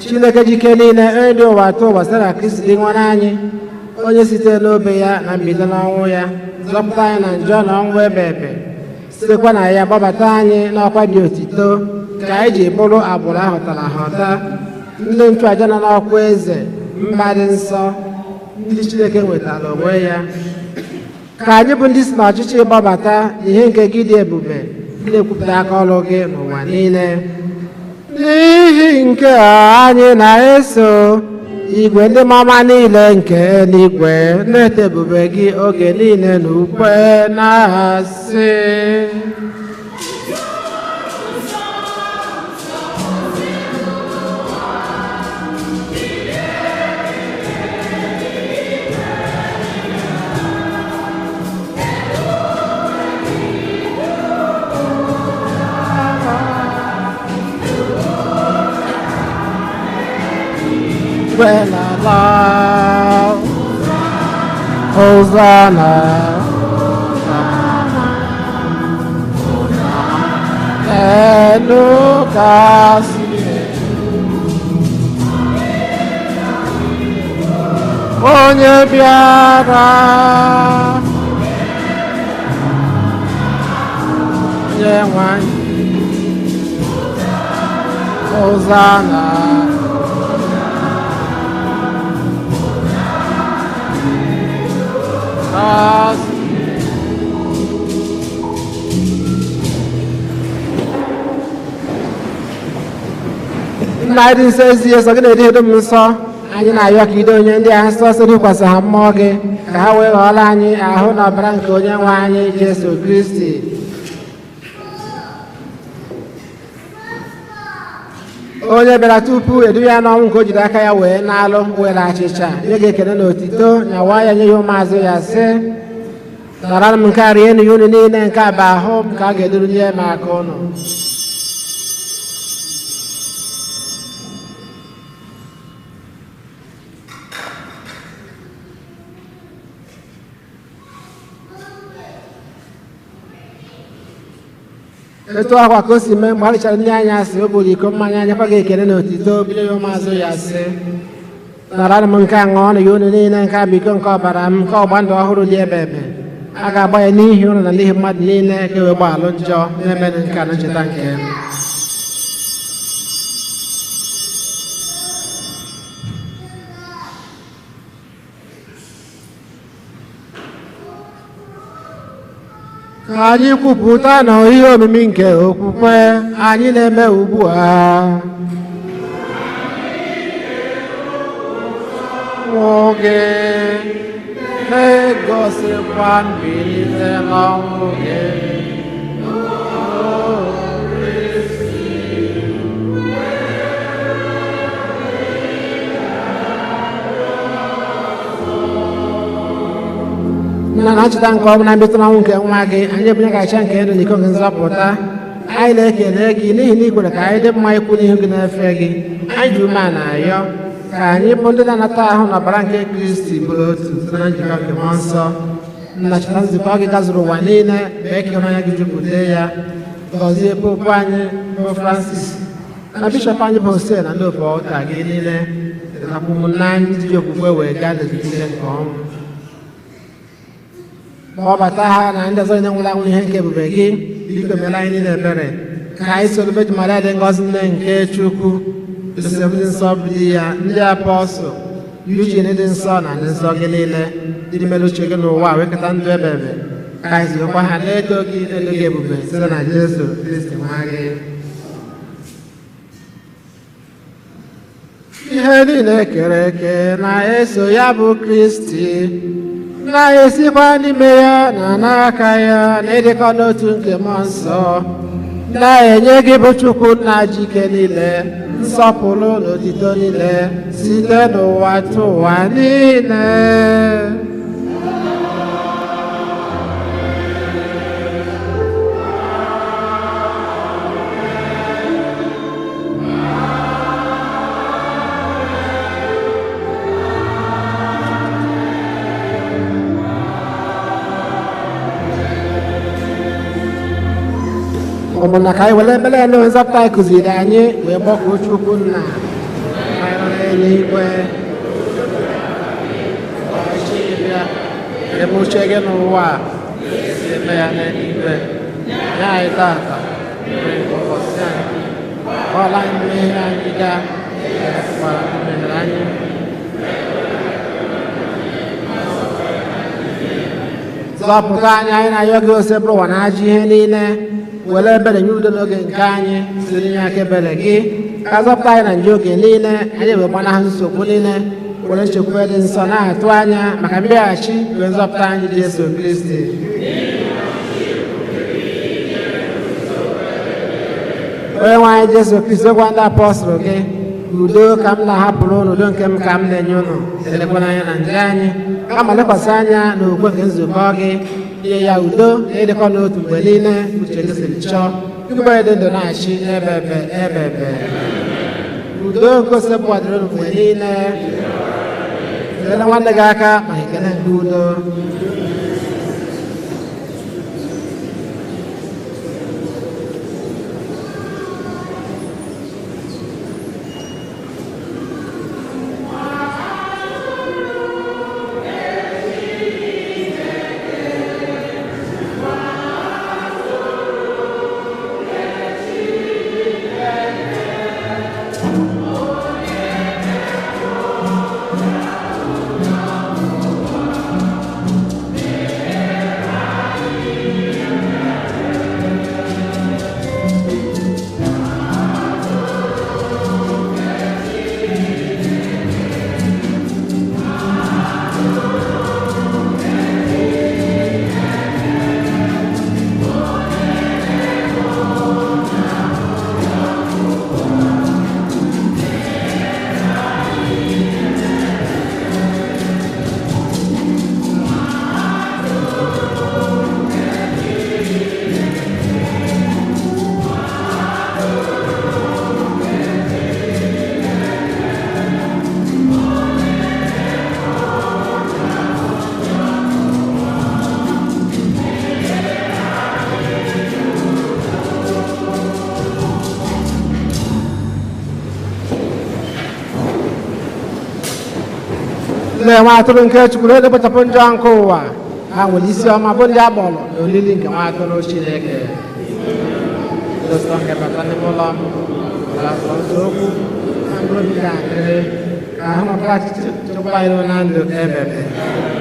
Chineke jike niile, onye dị ụwa atọ ụwa, site na Kristi dị nwere anyị, onye site n'obe ya na mbilite n'ọnwụ ya zọpụta anyị na njọ na ọnwụ ebe ebe, sitekwa na ya gbabata anyị n'ọkwa dị otito, ka anyị ji bụrụ agbụrụ ahụtara ahụta, ndị nchụaja nọ n'ọkwa eze, mba dị nsọ, ndị Chineke nwetara onwe ya, ka anyị bụ ndị si n'ọchịchị gbabata ihe nke gị dị ebube, ndị na-ekwupụta aka ọrụ gị n'ụwa niile. N'ihi nke a anyị na-eso igwe ndị mama niile nke eluigwe na-eto ebube gị oge niile na ukwe na-asị: Gwelala, Hosanna, elu kasị onye bịara, onye nwanyị, Hosanna. Kasị. Nna anyị dị nsọ, ezi nsọ gị na-edi edo m nsọ, anyị na-ayọ ka ide onye ndị a nsọ site n'ịkwasị ha mmụọ gị, ka ha wee ghọọla anyị ahụ na ọbara nke onye nwe anyị Jesu Kristi. Onye bịara tupu edu ya n'ọnwụ nke o jiri aka ya wee na-alụ, were achịcha nye gị ekele na otito, nyawa ya, nye ya ụmụazụ ya, sị: "Nara m nke a, rienụ ya unu niile. Nke a bụ ahụ m ka a ga-eduru nye m aka ụnụ." Etu akwa ka o si mee mgbe a richara nri anyasị, o buru iko mmanya, nyekwa gị ekele na otito, bido ya ụmụazụ ya, sị: "Nara m nke a, ṅụọ ya unu niile. Nke a bụ iko nke ọbara m nke ọgba ndụ ọhụrụ dị ebe ebe. A ga-agba ya n'ihi ụnụ na n'ihi mmadụ niile ka e wee gbaalụ njọ. Na-emenụ nke a na ncheta nke m." Ka anyị kwupụta na ihe omimi nke okwukwe anyị na-eme ugbu a. Nwoke na-egosikwa mbilite n'ọnwụ gị. O Kristi. Nna, na ncheta nke ọbụla mbilite n'ọnwụ nke nwa gị, anyị ebunye gacha nke ndụ na iko nke nzọpụta. Anyị na-ekele gị n'ihi na ị kwere ka anyị dị mma ikwu n'ihu gị na-efe gị. Anyị ji umeala ayọ ka anyị bụ ndị na-anata ahụ na ọbara nke Kristi bụrụ otu site na njikọ nke Mmụọ Nsọ. Nna, cheta nzukọ gị gazuru ụwa niile, mee ka ịhụnanya gị jupụta ya. Gọzie popu anyị bụ Francis na bishọp anyị bụ Hosea na ndị otu ụka gị niile, nakwa ụmụnne anyị ndị ji okwukwe wee gaa n'ezumike nke ọnwụ. Kpọbata ha na ndị ọzọ niile nwụrụ anwụ ihe nke ebube gị. Biko mere anyị niile ebere, ka anyị soro Virgin Maria dị ngọzi, nne nke Chukwu, Josef dị nsọ bụ di ya, ndị apọstụl, Eugene dị nsọ na ndị nsọ gị niile ndị mere uche gị n'ụwa wee keta ndụ ebe ebe, ka anyị zurukwa ha na-eto gị, na-eto gị ebube site na Jesu Kristi nwa gị. Ihe niile kere eke na-eso ya bụ Kristi, na-esikwa n'ime ya na n'aka ya na ịdịkọ n'otu nke Mmụọ Nsọ, na-enye gị bụ Chukwu nna ji ike niile nsọpụrụ na otito niile site n'ụwa tụ ụwa niile. Ụmụnna, ka anyị were ekpere ele nzọpụta anyị kụziri anyị wee gbakọọ Chukwu nna anyị nọ n'eluigwe. Ọchịchị gị bịa, ebe uche gị n'ụwa a, esi eme ya n'eluigwe. Nye anyị tata nri nke ụbọchị anyị. Gbaghara anyị mmehie anyị ga ekwukwara ndị mehiere anyị. Zọpụta anyị, anyị na-ayọ gị, Osebụrụwa na ajọ ihe niile. Were ebere nye udo n'oge nke anyị, site n'inye aka ebere gị ka zọpụta anyị na nje oge niile, anyị wee gbanahụ nsogbu niile, were nchekwube dị nsọ na-atụ anya maka mbịaghachi nke nzọpụta anyị Jesu Kristi. Onye nwe anyị Jesu Kristi, gwa ndị apọstụl gị: "Udo ka m na-ahapụrụ unu, udo nke m ka m na-enye unu. Elekwana anya na nje anyị, kama lekwasị anya n'okwukwe nke nzukọ gị. Nye ya udo na ịdịkọ n'otu mgbe niile uche gị siri chọọ. Igwe dị ndụ na-achị ebe ebe ebe ebe." Udo nke Osebụrụwa dịrị unu mgbe niile. Nyere nwanne gị aka maka ekele nke udo. Lee nwa atụrụ nke Chukwu na-ekpochapụ njọ nke ụwa. Ha nwere isi ọma bụ ndị akpọrọ n'olili nke nwa atụrụ Chineke. Nsọ nke bata n'ime ụlọ m, ụlọ nsọ okwu na mkpụrụ obi ga-adịrị ka ha maka chekwa anyị na ndụ ebebe. Amen.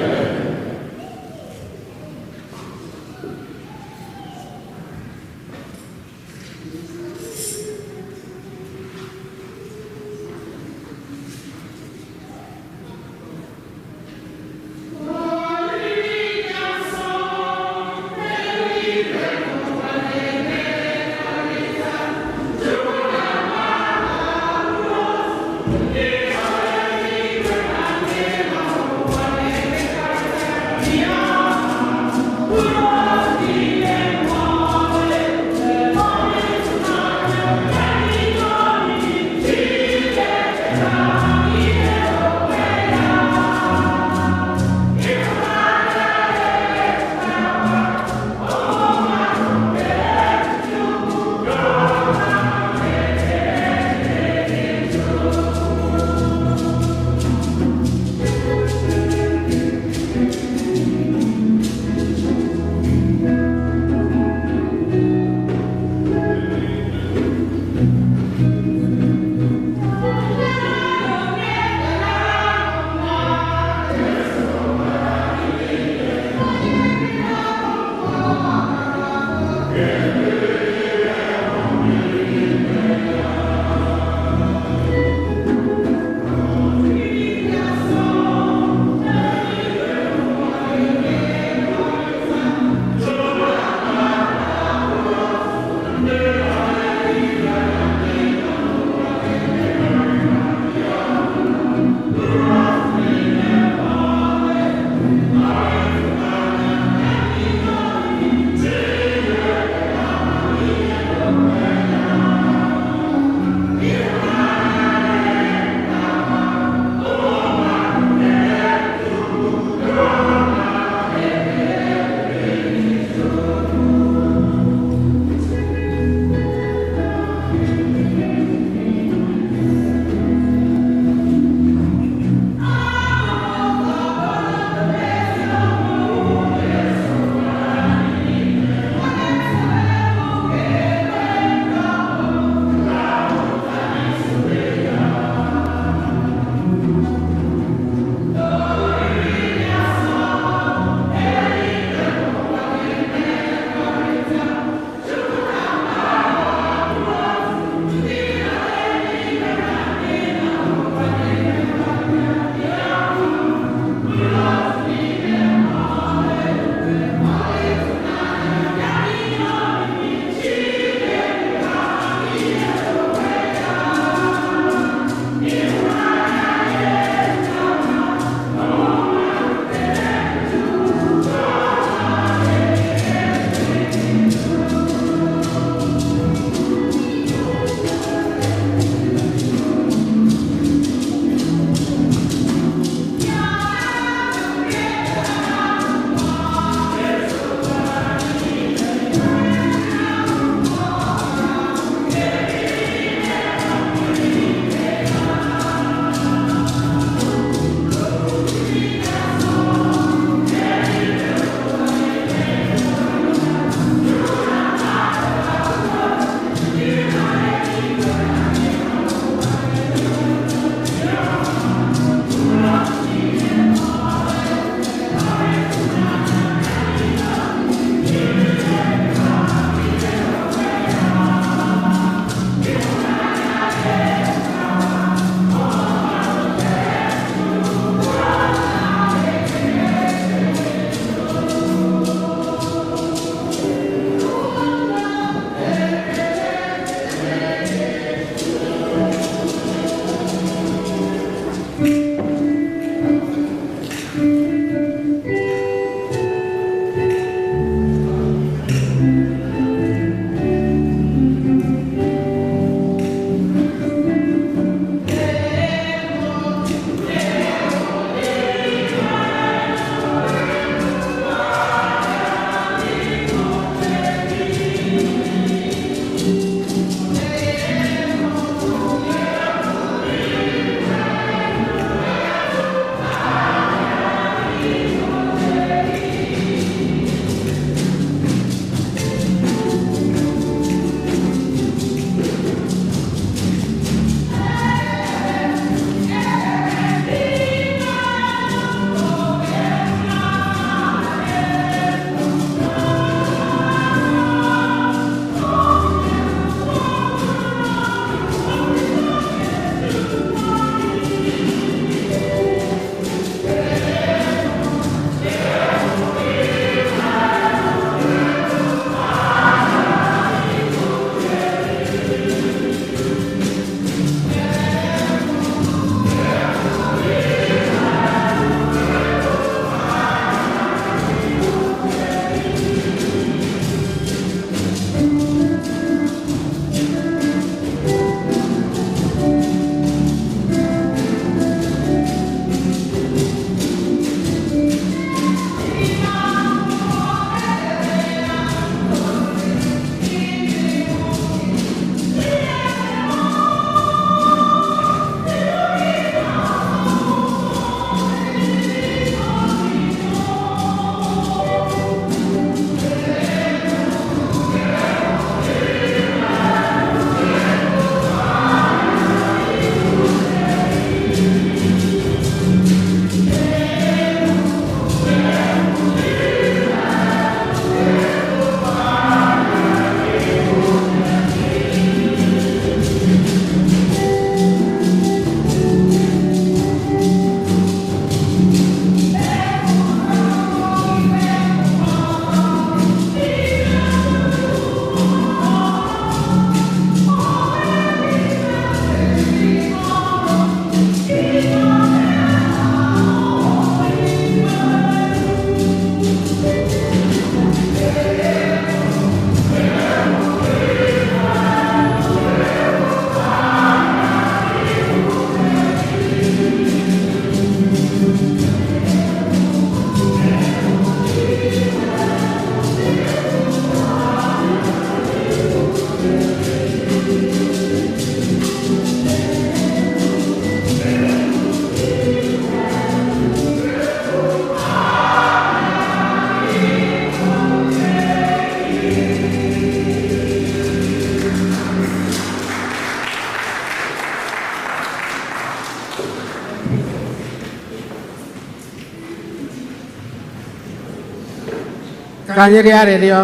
Ka anyị rịọ arịrịọ.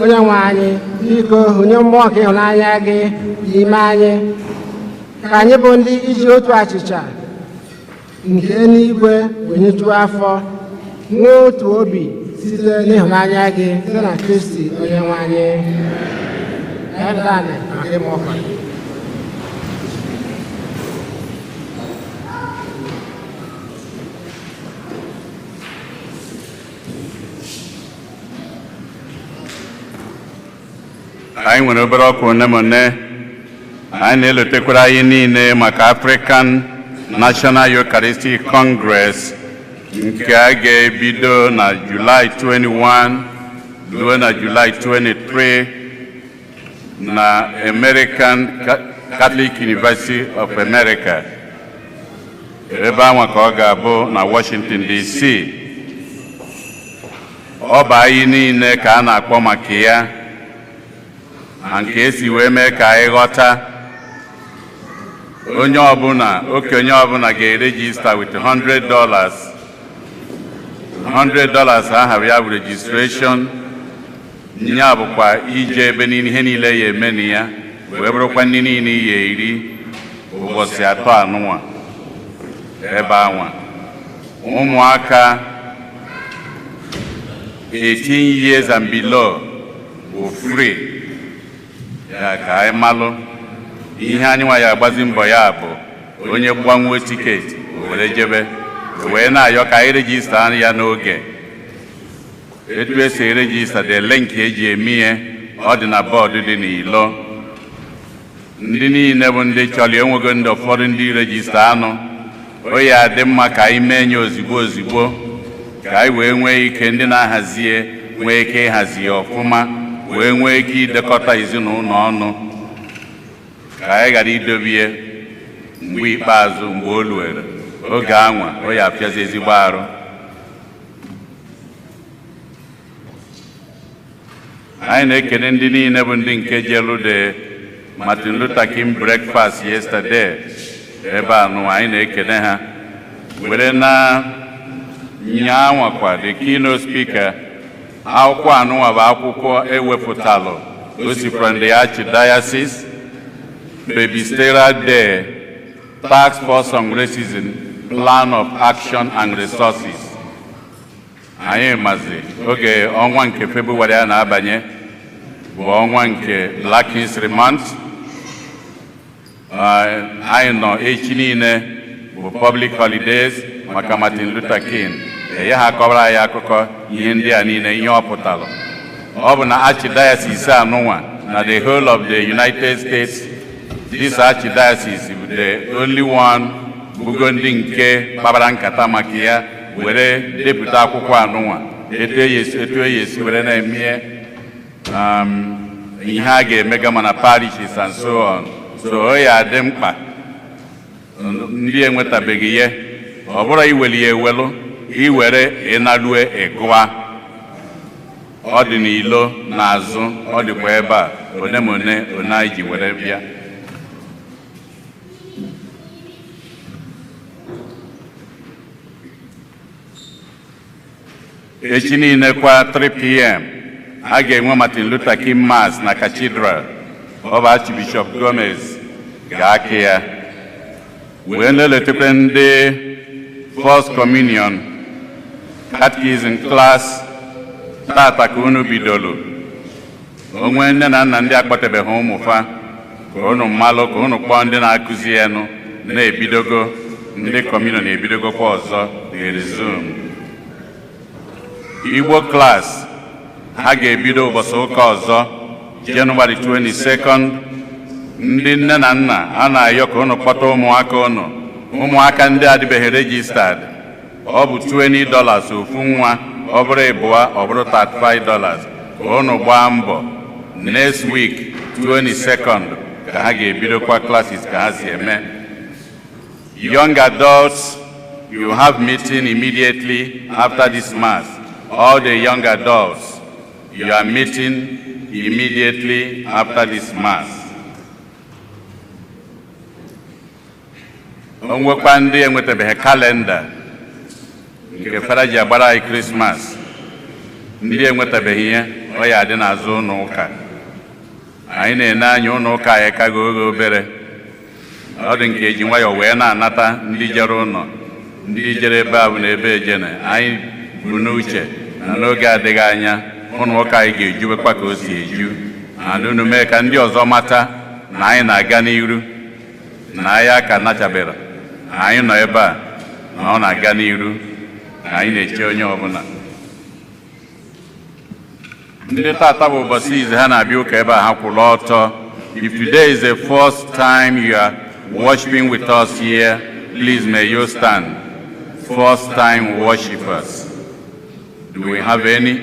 Onye nwe anyị, biko hunye mmụọ nke ịhụnanya gị n'ime anyị, ka anyị bụ ndị iji otu achịcha nke eluigwe wee nyejuo afọ nwee otu obi site n'ịhụnanya gị, site na Kristi Onye nwe anyị. Anyị nọdụ anị maka ịma ọkwa. Anyị nwere obere ọkwa one ma one. Anyị na-elotekwara anyị niile maka African National Eucharistic Congress nke a ga-ebido na July 21 ruo na July 23 na American Catholic University of America, ebe anwa ka ọ ga-abụ na Washington DC. Ọ bụ anyị niile ka a na-akpọ maka ya, na nke esi wee mee ka anyị ghọta, onye ọbụla, okenye ọbụla ga-eregister with $100. $100 aha ya bụ registration. Ya bụkwa ije ebe niile, ihe niile ya eme na ya, wee bụrụkwa ndị niile ya eri ụbọchị 3 anụnwa ebe anwa. Ụmụaka 18 years and below bụ free. Ya ka anyị malụ ihe anyị nwa ya agbazi mbọ, ya bụ onye gbanwuo ticket o were jebe, wee na-ayọ ka anyị register ya n'oge. Etu esi eregister, the link eji eme ihe, ọ dị na board dị n'ilo. Ndị niile bụ ndị chọrọ, enwego ndị ụfọdụ ndị register anụ. O ya adị mma ka anyị mee ya ozigbo ozigbo, ka anyị wee nwee ike, ndị na-ahazie nwee ike ịhazi ya ọfụma, wee nwee ike idekọta ezinụlọ ọnụ, ka anyị ghara idobie mgbe ikpeazụ, mgbe o luere oge anwa, o ya apịazi ezigbo arụ. Anyị na-ekene ndị niile bụ ndị nke jelu the Martin Luther King breakfast yesterday ebe a nụ. Anyị na-ekene ha were na nyanwakwa the keynote speaker. Akwụkwọ anụnwa bụ akwụkwọ ewepụtalụ, o si from the Archdiocese, Presbyterian Day Task Force on Racism, Plan of Action and Resources. Anyị mazi oge ọnwa nke Febụwarị a na-abanye bụ ọnwa nke Black History Month. Anyị nọ echi niile bụ public holidays maka Martin Luther King. Ya ha kọwara anyị akụkọ ihe ndị a niile, ihe ọ pụtara. Ọ bụ na Archdiocese anụnwa, na the whole of the United States, this archdiocese bụ the only one bụgo ndị nke kpabara nkata maka ya, were depụta akwụkwọ anụnwa, etu e esi were na-eme ihe a ga-emega mana parishes and so on. So ọ ya dị mkpa, ndị enwetabeghị ya, ọ bụrụ iweli ya ewelu, iwere ịnalue ịgụa. Ọ dị n'ilo n'azụ, ọ dịkwa ebe a one ma one one anyị ji were bịa. Echi niile kwa, 3 p.m., a ga-enwe Martin Luther King Mass na Cathedral. Ọ bụ Archbishop Gomez ga-akị ya. Wee na-eletekwa ndị First Communion Catechism class, tata ka unu bidolu. Onwe nne na nna ndị akpọtebeghị ụmụ fa, ka unu mmalụ, ka unu kpọọ ndị na-akụzi enu na-ebidogo. Ndị communion na-ebidogokwa ọzọ, ga-resume. Igbo class ha ga-ebido ụbọchị ụka ọzọ, Jenụwarị 22nd. Ndị nne na nna, a na-ayọ ka unu kpọta ụmụaka unu, ụmụaka ndị adịbeghị registered. Ọ bụ $20 ofu nwa, ọ bụrụ ịbụa, ọ bụrụ $35. Ka unu gbaa mbọ, next week 22nd ka ha ga-ebidokwa classes ka ha si eme. Young adults, you have meeting immediately after this mass. All the young adults, you are meeting immediately after this mass. O nwekwa ndị enwetabeghị calendar. Nke fada ji agbara anyị Krismas. Ndị enwetabeghị ihe, ọ ya adị n'azụ ụlọ ụka. Anyị na-ene anya ụlọ ụka anyị ka gị oghe obere. Ọ dị nke eji nwayọọ wee na-anata ndị jere ụlọ, ndị jere ebe a bụ na ebe ejene. Anyị bụ n'uche na n'oge adịghị anya, ụlọ ụka anyị ga-ejuwekwa ka o si eju. And unu mee ka ndị ọzọ mata na anyị na-aga n'iru, na anyị aka nachabere na anyị nọ ebe a, na ọ na-aga n'iru, na anyị na-eche onye ọbụla. Ndị tata bụ ụbọchị izi ha na-abịa ụka ebe a, ha kwụrụ ọtọ. If today is the first time you are worshiping with us here, please may you stand. First time worshipers, do we have any?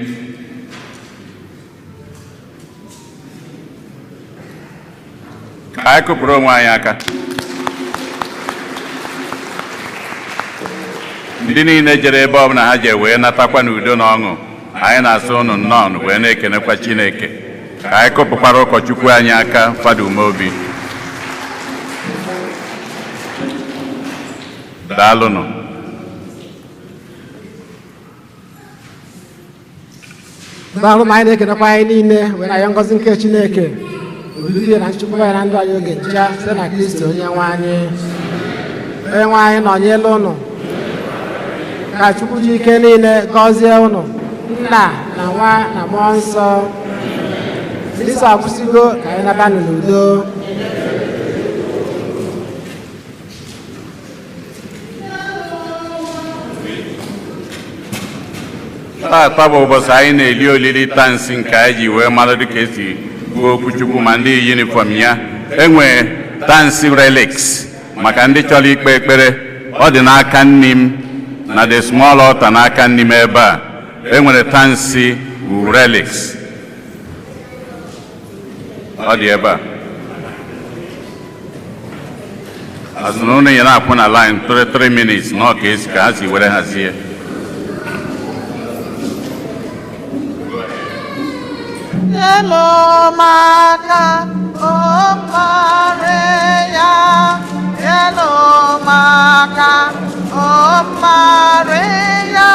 Ka anyị kụpụrụ onwe anyị aka. Ndị niile jere ebe ọbụla ha je wee natakwa n'udo na ọṅụ, anyị na-asị ụnụ nnọọ wee na-ekenekwa Chineke. Ka anyị kụpụkwara ụkọchukwu anyị aka, Fada Umeobi. Daalụnụ. Daalụ. Ma anyị na-ekenekwa anyị niile were ayọ ngọzi nke Chineke, odudu ya na nchekwaba ya na ndụ anyị oge ncha, site na Kristi onye nwe anyị. Onye nwe anyị nọnyelu ụnụ. Ka Chukwu ji ike niile gọzie ụnụ, Nna na Nwa na Mmụọ Nsọ. Misa akwụsịgo, ka anyị nabanụ n'udo. Taata bụ ụbọchị anyị na-eli olili tansi nke anyị ji wee mara dịka esi kwuo okwuchukwu ma ndị uniform ya. Enwee tansi relics maka ndị chọrọ ikpe ekpere. Ọ dị n'aka nni m na the small altar. N'aka nni m ebe a, enwere tansi relics. Ọ dị ebe a. Azụ na ụnụ ya na-akwụ na line 3 minutes na ọ ka esi ka ha si were hazie. Elu maka o Maria, elu maka o Maria,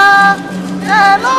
elu.